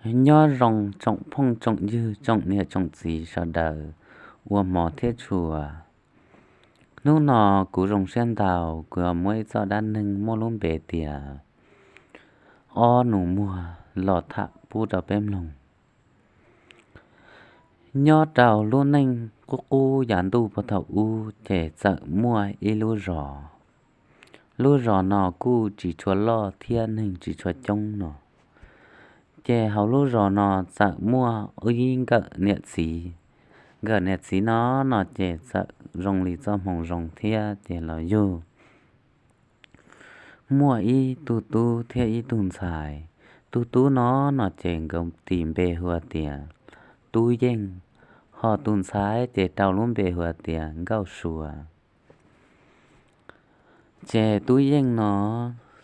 Nyob zoo tsoom phooj tsoom ywg tsoom niam tsoom txiv sawv daws ua hmov thiab tshua. Hnub no kuv zoo siab ntau, kuv yuav muab ib txoj dab neeg muaj lub npe tias ob nus muag los tham pub rau peb mloog. Nyob rau lub neej qub qub yav ntuj puag thaum ub ces txawm muaj ib lub zos. Lub zos no kuj tsis tshua loj thiab neeg tsis tshua coob no. Ces hauv lub zos no txawm muaj ib nkawm niam txiv. Nkawm niam txiv no, no ces txawm zoo li txoj hmoo zoo thiab ces los yug muaj ib tug tub thiab ib tug ntxhais. Tug tub no, no ces nkawd tis npe hu tias Tub Yeej, ho tus ntxhais ces rau lub npe hu tias Nkauj Sua. Ces Tub Yeej no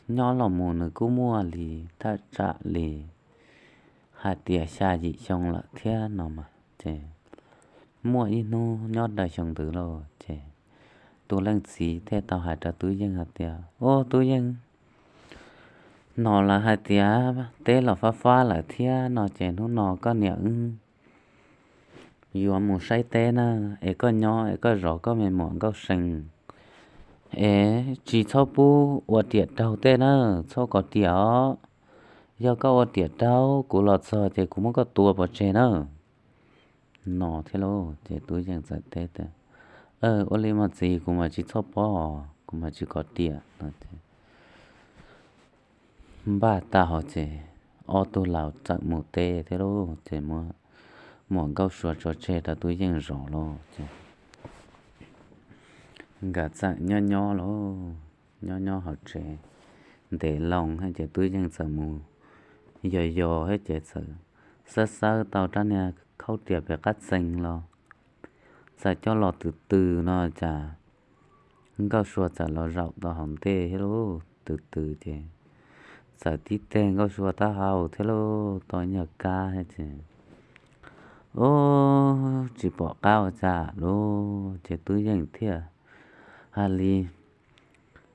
nyob los mus nws kuj muaj li thaj tsam li hais tias xya yim xyoo lawm thiab no mas. Ces muaj ib hnub nyob daws xyoo ntawd lauj, ces tus leej txiv thiaj tau hais rau Tub Yeej hais tias, Ub, Tub Yeej, no lawv hais tias teb los fab fab lawm thiab no ces hnub no koj niam wb yuav mus saib teb na, es koj nyob es koj zov koj me muam Nkauj See, es tsis txhob pub ua riam raug tej na, txhob kov riam os. Yog koj ua riam raug kuv los txog ces kuv muab koj tua pov tseg na. No thiab lauj, ces Tub Yeej txawm teb tias, Ua li mas txiv, kuv mas tsis txhob pob, kuv mas tsis kov riam no. Npaj tag hos ces ob tug laus txawm mus teb thiab lauj, ces muab muam Nkauj Sua tso tseg rau Tub Yeej zov lauj. Ces nkawd txawm nyob nyob lauj, nyob nyob hauv tsev ntev loo thiab ces Tub Yeej txawm mus yos yos thiab ces txawm xawb xawb tau rab niag khaub riam pem qab txee los txawm coj los tws tws no cas Nkauj Sua txawm los zaum tau hauv ntej thiab lauj, tws tws ces txawm tib teg Nkauj Sua taub hau thiab lauj, tau ib nyuag kab thiab ces, Ub, tsis pom qab ua cas lauj, ces Tub Yeej thiaj hais li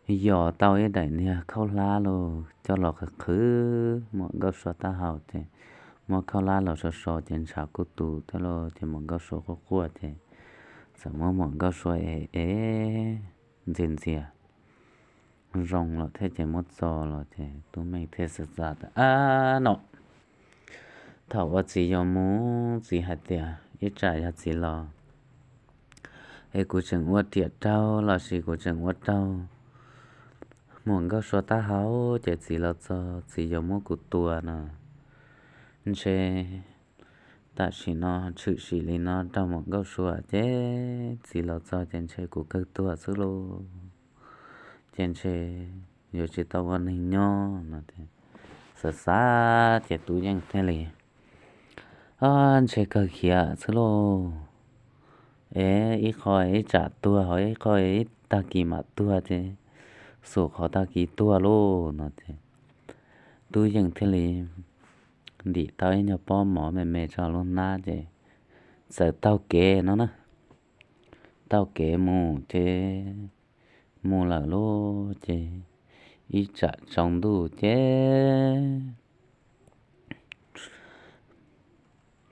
yos tau ib daim niag khaub hlab lauj, coj los qhwv qhwv muam Nkauj Sua taub hau ces muab khaub hlab los so so ces ntshav kuj tu thiab lauj, ces muam Nkauj Sua quaj quaj ces txawm muab muam Nkauj Sua ev ev ntxias ntxias zoo lawm thiab ces muab txo los ces Tub Yeej thiaj xav xav tias, Ab no, thaum uas txiv yuav mus txiv hais tias ib tsam yog txiv los es kuv tseem ua riam raug lossis kuv tseem ua raug muam Nkauj Sua taub hau ces txiv los txog txiv yuav muab kuv tua no. Ntshe tam sim no tshwm sim li no raug muam Nkauj Sua ces txiv los txog ces ntshe kuv kawg tuag xwb lauj, ces ntshe yuav tsis tau ua neeg nyob no. Xav xav ces Tub Yeej thiaj li, Ab, ntshe kawg khiav xwb lauj, es ib qho ib tsam tuag ho ib qho ib tag kis mam tuag ces xum qhov tag kis tuag lauj no ces Tub Yeej thiaj li ntim tau ib nyuag pob mov me me tso lub hnab ces txawm taug kev no na, taug kev mus ces mus lawm lauj ces ib tsam tsaus ntuj ces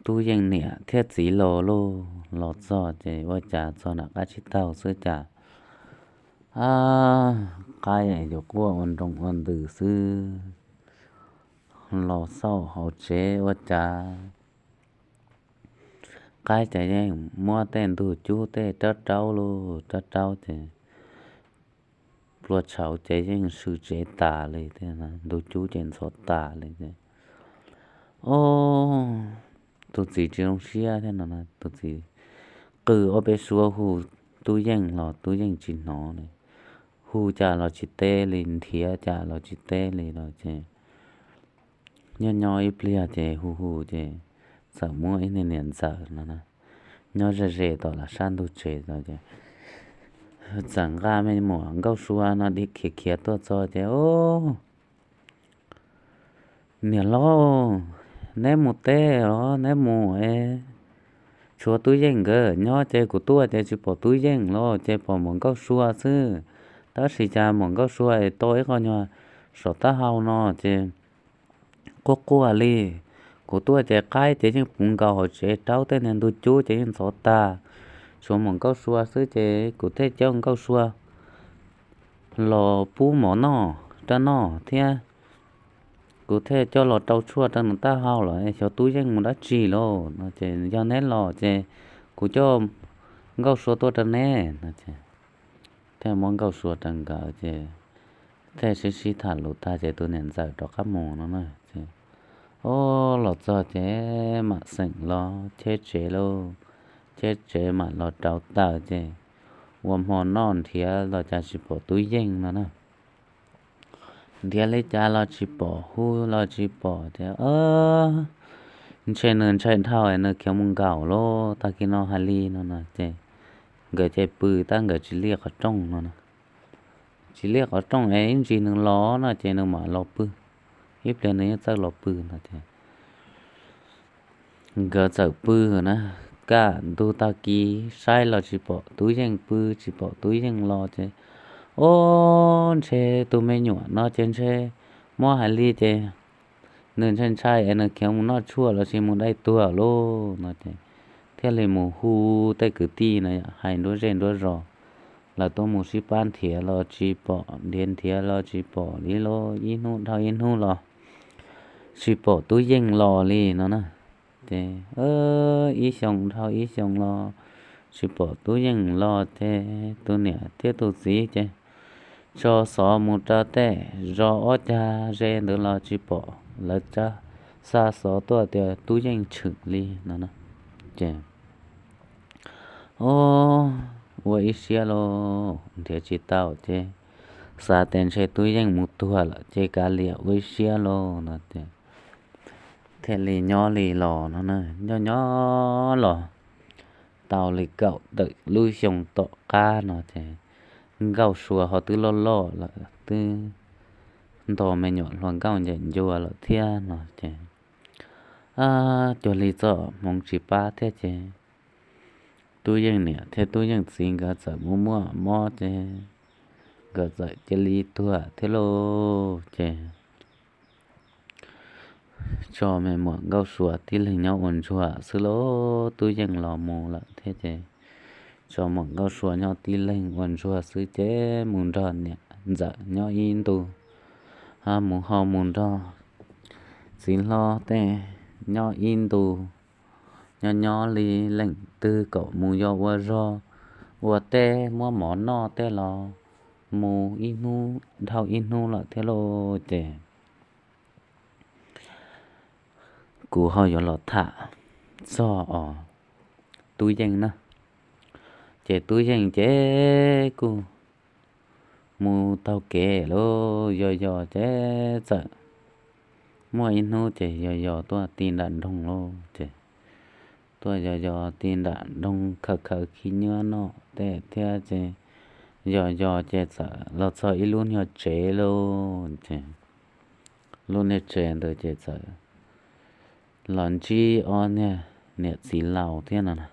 Tub Yeej niam thiab txiv los lauj, los txog ces ua cas txog nram qab tsib taug xwb cas, ab, qaib yuav quaj ua nroo ua ntws xwb, los xauj hauv tsev ua cas qaib ces yeej muab tej ntug cub tej raub raub lauj, raub raub ces plua tshauv ces yeej sw tsev tas li, ntug cub ces ntxhov tas li ces, o, tus txiv tsis zoo siab thiab no, tus txiv qw ob peb suab hu Tub Yeej los Tub Yeej tsis hnov li, hu cas los tsis teb li, nrhiav cas los tsis teb li los ces nyob nyob ib pliag ces hu hu ces txawm muaj ib niag niam ntxawm no nyob ze ze tom lawv sab ntug tsev ces txawm nqa me muam Nkauj Sua no khiav khiav tuaj txog ces, Niam laus, neb mus teb los neb mus es tshuav Tub Yeej nkawd nyob ces kuv tuaj ces tsis pom Tub Yeej los ces pom muam Nkauj Sua xwb. Tab sis cas muam Nkauj Sua es tau ib qho nyuag saum taub hau no ces quaj quaj li, Kuv tuaj ces qaib ces yeej puv nkaus hauv tsev, raub tej niag ntug cub ces yeej ntxhov tag, tshuav muam Nkauj Sua xwb ces kuv thiaj coj Nkauj Sua los pub mov noj rau noj thiab kuv thiaj coj los rau tshuaj rau nws taub hau los xyov Tub Yeej mus dab tsi lauj no ces yog neb los ces kuv coj Nkauj Sua tuaj rau neb no ces thiaj muab Nkauj Sua rau nkawd ces thiaj sib sib tham lus tag ces tus niam ntxawm rov qab mus no na ces, o, los txog ces mam xeem los cheb tsev lauj, cheb tsev mam los rauv taws ces ua hmo noj nrhiav los cas tsis pom Tub Yeej no na. Nrhiav li cas los tsis pom, hu los tsis pom ces, ntshe nws ntshai dhau nws khiav mus nkaum lauj, tag kis no hais li no no ces nkawd ces pw tab nkawd tsis liaj qhov rooj no na. Tsis liaj qhov rooj es ib ntsis nws los no ces nws mam los pw, ib pliag nws yeej txawj los pw no ces nkawd txawm pw na, kaj ntug tag kis saib los tsis pom Tub Yeej, pw tsis pom Tub Yeej los ces, o, ntshe tus me nyuam no ces ntshe muab hais li ces nws ntshai ntshai es nws khiav mus noj tshuaj los sis mus dai tuag lauj no ces thiaj li mus hu tej kwv tij no hais nruab zej nruab zos, lawv tuaj mus sib pab nrhiav los tsis pom, nrhiav nrhiav los tsis pom li lauj, ib hnub dhau ib hnub los tsis pom Tub Yeej los li no na. Ces ib xyoo dhau ib xyoo los tsis pom Tub Yeej los ces tus niam thiab tus txiv ces tso xov mus rau tej zos ob cag ze ntawd los tsis pom, lawv xa xov tuaj tias Tub Yeej tshwm li no na. Ces, o, ua ib siab lauj, nrhiav tsis tau ces xav tias ntshe Tub Yeej mus tuag lawm ces kav liam ua ib siab lauj no ces thiaj li nyob li los no na, nyob nyob los tau li kaum tawm lub xyoo tom qab no ces Nkauj Sua ho twb loj loj lawm, twb nto me nyuam hluas nkauj ncaim ncua lawm thiab no ces, cuag li txoj hmoov tsis pab thiab ces Tub Yeej niam thiab Tub Yeej txiv nkawd txawm muaj muaj mob ces nkawd txawm cia li tuag thiab lauj. Ces tso me muam Nkauj Sua tib leeg nyob ua ntsuag xwb lauj, Tub Yeej los mus lawm thiab ces tso muam Nkauj Sua nyob tib leeg ua ntsuag xwb ces mus nrog niam ntxawm nyob ib ntu, mus ho mus nrog txiv hlob tej nyob ib ntu, nyob nyob li leej twg kom mus yos ua zog ua teb muab mov noj tej los mus ib hnub dhau ib hnub lawm thiab lauj. Ces kuv ho yuav los tham txog os Tub Yeej na. Ces Tub Yeej ces kuj mus taug kev lauj, yos yos ces txawm muaj ib hnub ces yos yos tuaj ti nram nroog lauj. Ces tuaj yos yos ti nram nroog khaws khaws khib nyiab noj tej thiab ces yos yos ces txawm los txog ib lub nyuag tsev lauj. Ces lub niag tsev ntawd ces txawm los ntsib ob niag niam txiv laus thiab no.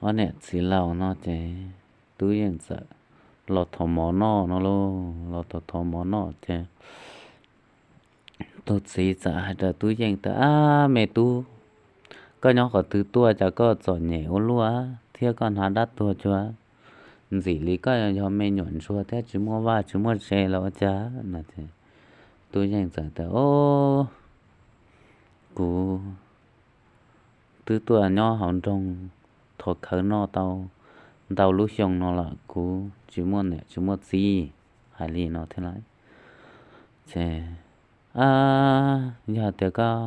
Ob niam txiv laus no ces Tub Yeej txawm los thov mov noj no lauj, los thov thov mov noj ces tus txiv txawm hais rau Tub Yeej tias, Ab me tub, koj nyob qhov twg tuaj cas koj txom nyem ua luaj thiab koj hnav dab tuag cuag ntxim li koj yog me nyuam ntsuag thiab tsis muaj vaj tsis muaj tse los ua cas no. Tub Yeej txawm tias, Ob, kuv twb tuaj nyob hauv nroog thov khawv noj tau ntau lub xyoo no lawm, kuv tsis muaj niam tsis muaj txiv, hais li no thiab lauj. Ces, Ab, yog tias koj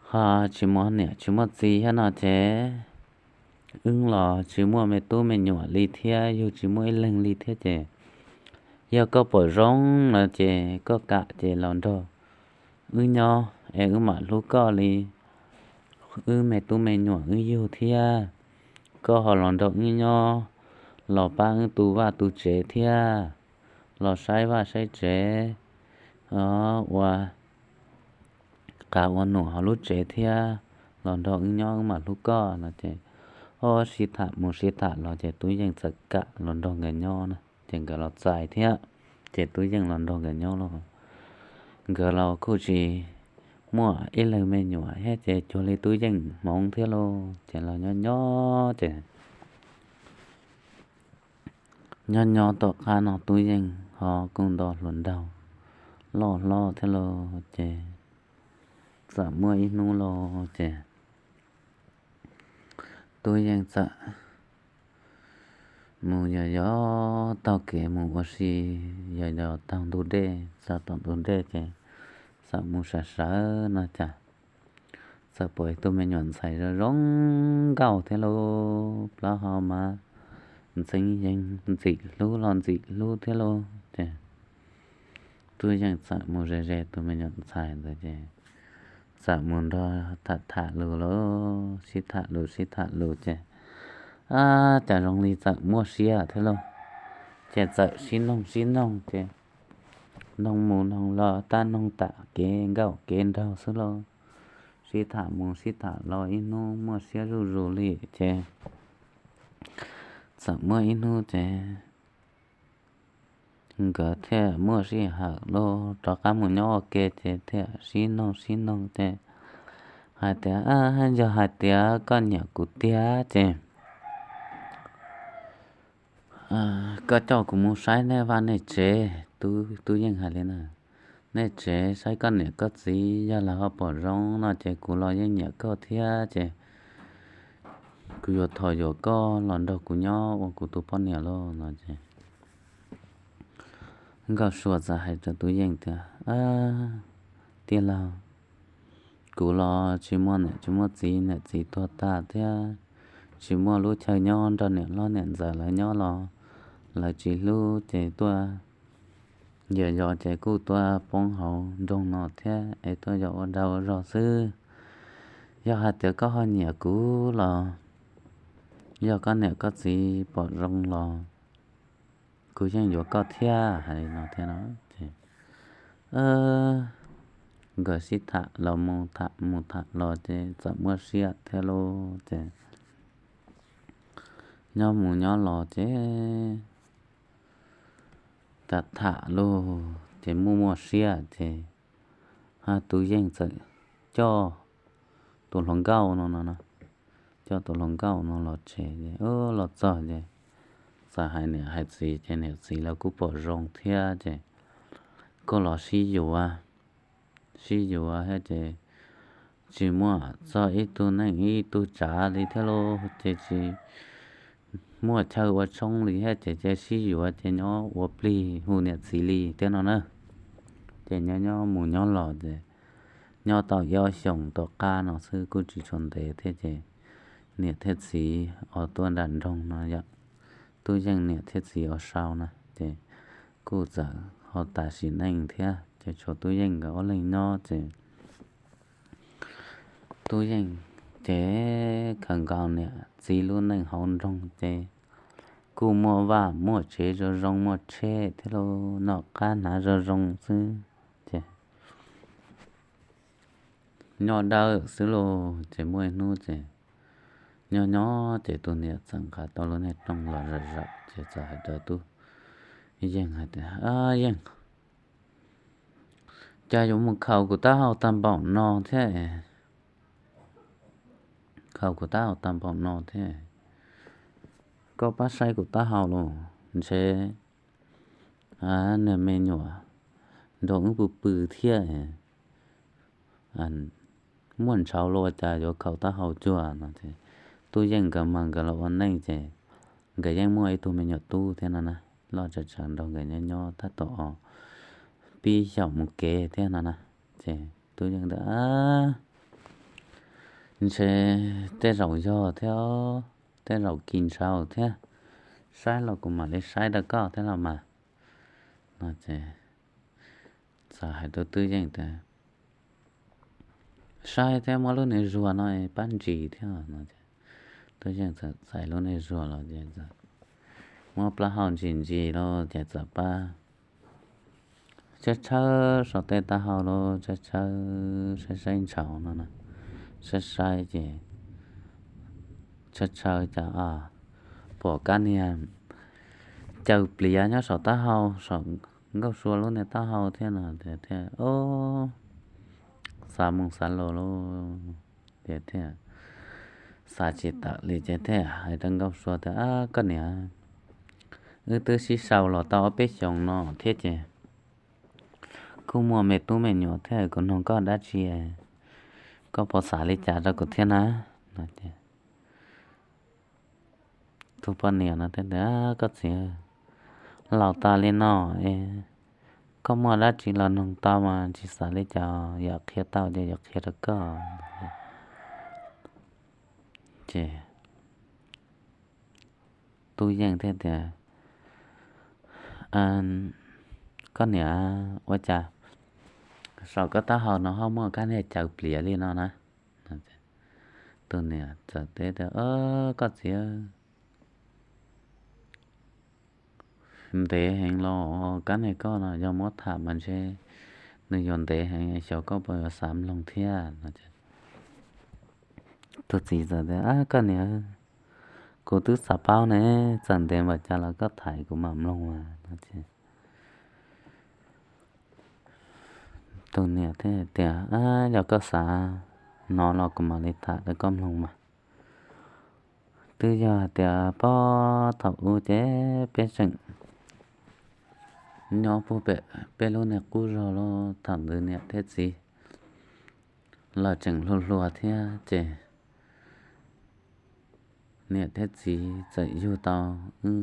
ho tsis muaj niam tsis muaj txiv thiab no ces wb los tsis muaj me tub me nyuam li thiab yug tsis muaj ib leeg li thiab ces yog koj pom zoo no ces koj kam ces los nrog wb nyob es wb mam hlub koj li wb me tub me nyuam wb yug thiab. Koj ho los nrog wb nyob, los pab wb tu vaj tu tsev thiab, los saib vaj saib tsev, ua qav ua num hauv lub tsev thiab, los nrog wb nyob wb mam hlub koj no ces, ob, sib tham mus sib tham los ces Tub Yeej txawm kam los nrog nkawd nyob na, ces nkawd los txais thiab, ces Tub Yeej los nrog nkawd nyob los nkawd los kuj tsis muaj ib leeg me nyuam thiab ces cuag li Tub Yeej hmoov thiab lauj. Ces los nyob nyob ces nyob nyob tom qab no Tub Yeej ho kuj nto hluas nraug loj hlob thiab lauj. Ces txawm muaj ib hnub lauj ces Tub Yeej txawm mus yos yos taug kev mus ua si, yos yos taug ntug dej, txog tom ntug dej ces txawm mus sawv sawv no cas txawm pom ib tug me nyuam ntxhais zoo zoo nkauj thiab lauj, plaub hau mas ntxeev yees, ntxim hlub los ntxim hlub thiab lauj. Ces Tub Yeej txawm mus ze ze tus me nyuam ntxhais ntawd ces txawm mus nrog tham tham lus lauj, sib tham lus sib tham lus ces, ab, cas zoo li txawm muaj siab thiab lauj. Ces txawm sib noog sib noog ces noog mus noog los tab noog tam kev nkauj kev nraug xwb lauj. Sib tham mus sib tham los ib hnub muaj siab zuj zus li ces txawm muaj ib hnub ces nkawd thiaj muaj sij hawm los rov qab mus nyob ua ke ces thiaj sib noog sib noog ces hais tias, yog hais tias koj nyiam kuv tiag ces koj coj kuv mus saib nej vaj nej tsev. Tub Yeej hais li na, nej tsev saib koj niam koj txiv yog lawv ho pom zoo no ces kuv los yeej nyiam koj thiab ces kuv yuav thov yuav koj los nrog kuv nyob ua kuv tus poj niam lauj no ces Nkauj Sua txawm hais rau Tub Yeej tias, tij laug, kuv los tsis muaj niam tsis muaj txiv, niam txiv tuag tag thiab tsis muaj lub chaw nyob nrog niam hlob niam ntxawm lawv nyob los lawv tsis hlub ces tuaj yos yos ces kuj tuaj poob hauv nroog no thiab es tuaj yos ua dag ua zog xwb. Yog hais tias koj ho nyiam kuv los yog koj niam koj txiv pom zoo los kuv yeej yuav koj thiab. Hais li no thiab no ces nkawd sib tham los mus tham mus tham los ces txawm muaj siab thiab lauj ces nyob mus nyob los ces tham tham lauj ces muaj muaj siab ces Tub Yeej txawm coj tus hluas nkauj no no, coj tus hluas nkauj no los tsev ces los txog ces txawm hais niam hais txiv ces niam txiv lawv kuj pom zoo thiab ces kuj los sib yuav, sib yuav thiab ces tsis muaj txog ib tug neej ib tug tsav li thiab lauj ces tsis muaj chaw ua tshoob li thiab ces cia sib yuav ces nyob ua plig hu niam txiv li thiab no na. Ces nyob nyob mus nyob los ces nyob tau ib ob xyoos tom qab no xwb kuj tsis tshua ntev thiab ces niam thiab txiv uas tuaj nram nroog no yom, Tub Yeej niam thiab txiv uas sau na ces kuj txawm ho tas sim neej thiab ces tshuav Tub Yeej nkawd ob leeg nyob ces Tub Yeej ces khaws nkaus niam txiv lub neej hauv nroog ces kuj muaj vaj muaj tsev zoo zoo, muaj tsheb thiab lauj, noj qab hnav zoo zoo xwb ces nyob dawb xwb lauj. Ces muaj ib hnub ces nyob nyob ces tus niam txawm nqa tau lub niag rooj los zawm zawm ces txawm hais rau Tub Yeej hais tias, Yeej, cas yuav mus khaus kuv taub hau tag npaum no thiab, khaus kuv taub hau tag npaum no thiab, koj pab saib kuv taub hau los ntshe niag me nyuam nrog wb pw pw thiab muaj ntshauv los ua cas yuav khaus taub hau cuag no. Tub Yeej nkawd mas nkawd los ua neej ces nkawd yeej muaj ib tug me nyuam tub thiab no na, loj tsawv tsawv nrog nkawd nyob nyob tab tom pib xyaum mus kev thiab no na. Ces Tub Yeej tias, ntshe tej zaum yog thiab, tej zaum kis ntshauv thiab, saib los kuv mam li saib rau koj thiab los mas no ces txawm hais rau Tub Yeej tias, saib thiab muab lub niag zuag no pab ntsis thiab no. Tub Yeej txawm txais lub niag zuag los ces muab plaub hau ntsis ntsis los ces txawm pab tshawb tshawb saum tej taub hau los tshawb tshawb saib saib ntshauv no na, saib saib ces tshawb tshawb cas pom kab niag caws pliav nyob saum taub hau, saum Nkauj Sua lub niag taub hau thiab no thiab. xav mus xav los lauj, ces thiaj xav tsis tawm li ces thiaj hais rau Nkauj Sua tias, Ab, koj niam, wb twb sib sau los tau ob peb xyoos no thiab ces kuj muaj me tub me nyuam thiab, kuv nug koj dab tsi, koj puas xav li cas rau kuv thiab na? No ces tus poj niam no thiaj tias, Koj txiv, laus tas li no es koj muaj dab tsi los nug tau mas, tsis xav li cas, yog qhia tau ces yuav qhia rau koj. Ces Tub Yeej thiaj tias, Koj niam, ua cas saum koj taub hau no ho muaj kab niag caws pliav li no na? Tus niam txawm teb tias, Koj txiv, ntev heev los, kab niag koj no yog muab tham mas ntshe nws yuav ntev heev, xyov koj puas yuav xav mloog thiab no. Tus txiv txawm tias, Koj niam, kuv twb xav paub ne, txawm ntev npaum cas los koj tham kuv mam mloog mas no ces tus niam thiaj tias, Yog koj xav hnov los kuv mam li tham rau koj mloog mas. Twb yog hais tias puag thaum ub ces peb tseem nyob puag pem peb lub niag qub zos los, thaum ntawd niam thiab txiv los tseem hluas hluas thiab ces niam thiab txiv txawm yug tau wb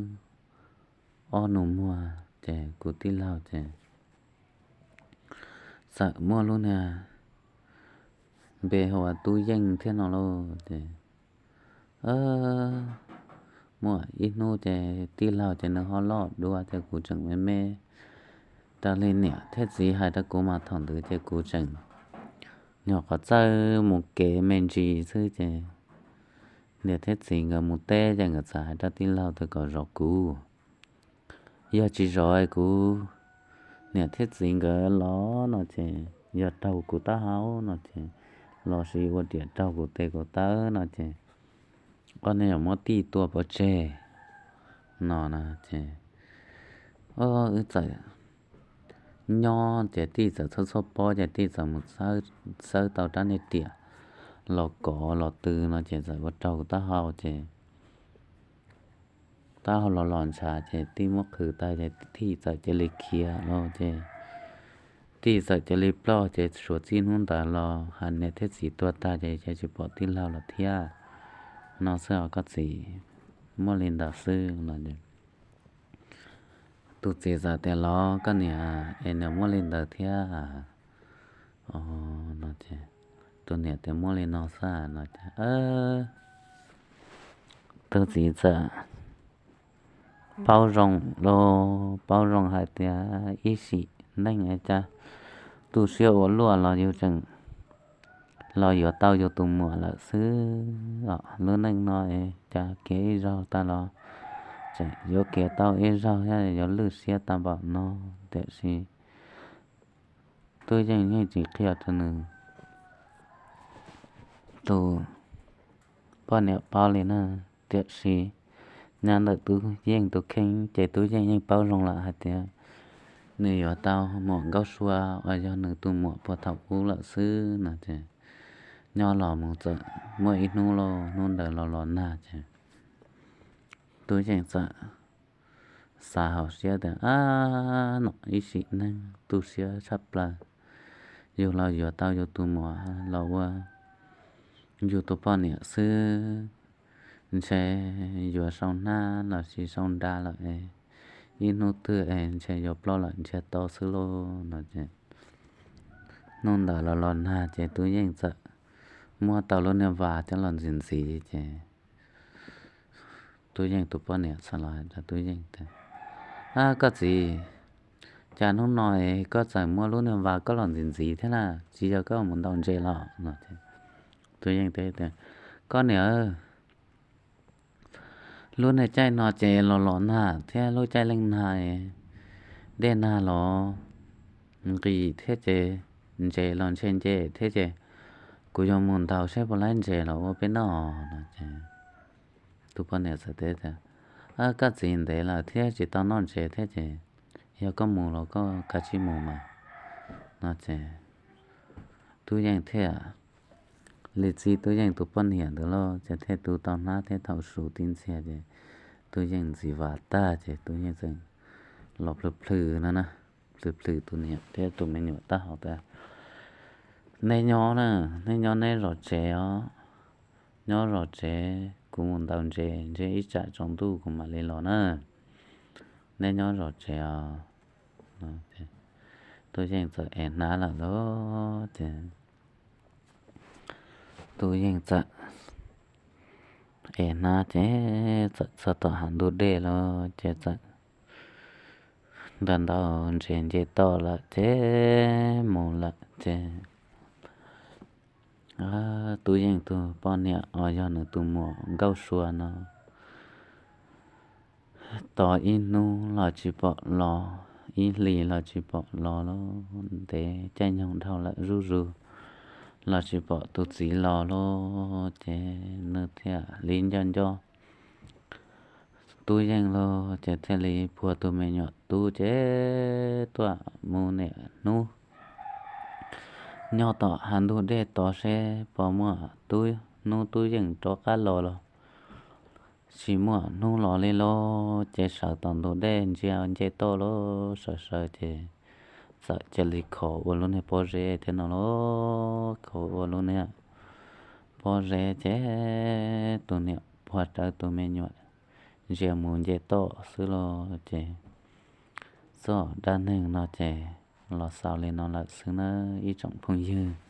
ob nus muag ces kuv tij laug ces txawm muaj lub niag npe hu ua Tub Yeej thiab no lauj ces muaj ib hnub ces tij laug ces nws ho loj dua ces kuv tseem me me. Raws li niam thiab txiv hais rau kuv mas thaum ntawd ces kuv tseem nyuam qhuav txawj mus kev me ntsis xwb ces niam thiab txiv nkawd mus teb ces nkawd txawm hais rau tij laug tias kom zov kuv. Yog tsis zov kuv, niam thiab txiv nkawd los no ces yog raug kuv taub hau no ces, los sis ua riam raug kuv tes kuv taw no ces, ob niag yuav muab tij tua pov tseg no na ces, o, wb txawm nyob ces tij txawm txhawj txhawj pob ces tij txawm mus xawb tau rab niag riam los kov los tw no ces txawm ua raug kuv taub hau ces taub hau los los ntshav ces tij muab qhwv tag ces tij txawm cia li khiav los ces tij txawm cia li ploj ces suav txij hnub ntawd los hais niam thiab txiv tuag tag ces tsis pom tij laug lawm thiab. No xwb os koj txiv, muaj li ntawd xwb no. Tus txiv txawm tias los koj niam es nws muaj li ntawd thiab no ces, tus niam tias muaj li no xwb no ces, tus txiv txawm paub zoo los paub zoo hais tias ib sim neej es cas tu siab ua luaj los yus tseem los yuav tau yus tus muam lawm xwb os. Lub neej no es cas khiav ib zaug tag los tseem yuav khiav tau ib zaug thiab, yuav lwj siab tag npaum no. Tiam sis Tub Yeej yeej tsis qhia rau nws tus poj niam paub li na. Tiam sis nyob ntawm Tub Yeej tus kheej ces Tub Yeej yeej paub zoo lawm hais tias nws yuav tau muam Nkauj Sua uas yog nws tus muam puag thaum ub lawm xwb no ces, nyob los mus txawm muaj ib hnub lauj, hnub ntawd los los nag ces Tub Yeej txawm xav hauv siab tias, ab, no ib sim neej tu siab tshaj plaws, yus los yuav tau yus tus muam los ua yus tus poj niam xwb, ntshe yuav sau hnab los sis sau nra lawm es ib hnub twg es ntshe yuav ploj lawm ntsiag to xwb lauj no ces, hnub ntawd los los nag ces Tub Yeej txawm muab tau lub niag vas coj los ntxiv ntxiv ces Tub Yeej tus poj niam txawm los hais rau Tub Yeej tias, ab, koj txiv, cas hnub no es koj txawm muab lub niag vas koj los ntxiv ntxiv thiab na, tsis yog koj mus ntaus ntses los no? Tub Yeej teb tias, koj niam, lub niag caij no ces los los nag thiab, lub caij leej nag, dej nag los nqis thiab ces ntses los ntshe nce thiab ces kuv yuav mus ntaus saib puas laib ntses los ua peb noj no ces tus poj niam txawm teb tias, koj txiv, ntev lawm thiab tsis tau noj ntses thiab ces yog koj mus los koj kav tsij mus mas no ces Tub Yeej thiaj li txib Tub Yeej tus poj niam ntawd los ces thiaj tu tau hnab thiab thaum su tib ntxhias ces Tub Yeej ntxiv vas tag ces Tub Yeej txawm los plhws plhws no na, plhws plhws tus niam thiab tus me nyuam taub hau tas, Nej nyob na, nej nyob nej zov tsev os, nyob zov tsev, kuv mus ntaus ntses ntshe ib tsam tsaus ntuj kuv mam li los na, nej nyob zov tsev os. Tub Yeej txawm ev hnab lawm lauj ces Tub Yeej txawm ev hnab ces txawm txog tom hav ntug dej los ces txawm ntaus ntaus ntses nce toj lawm ces mus lawm ces Tub Yeej tus poj niam uas yog nws tus muam Nkauj Sua no tos ib hnub los tsis pom los, ib hlis los tsis pom los, ntev caij nyoog dhau lawm zuj zus los tsis pom tus txiv los lauj ces nws thiaj li nco nco Tub Yeej lauj ces thiaj li phua tus me nyuam tub ces tuaj mus niam hnub nyob tom hav ntug dej tod seb puas muaj hnub Tub Yeej rov qab los los tsis muaj hnub los li lauj ces sawv tom ntug dej ntsia nce toj lauj, sawv sawv ces txawm cia li khov ua lub niag pob zeb thiab no lauj, khov ua lub niag pob zeb ces tus niam phua rawv tus me nyuam ntsia mus nce toj xwb los ces txoj dab neeg no ces los xaus li no lawm xwb nawb ib tsoom phooj ywg.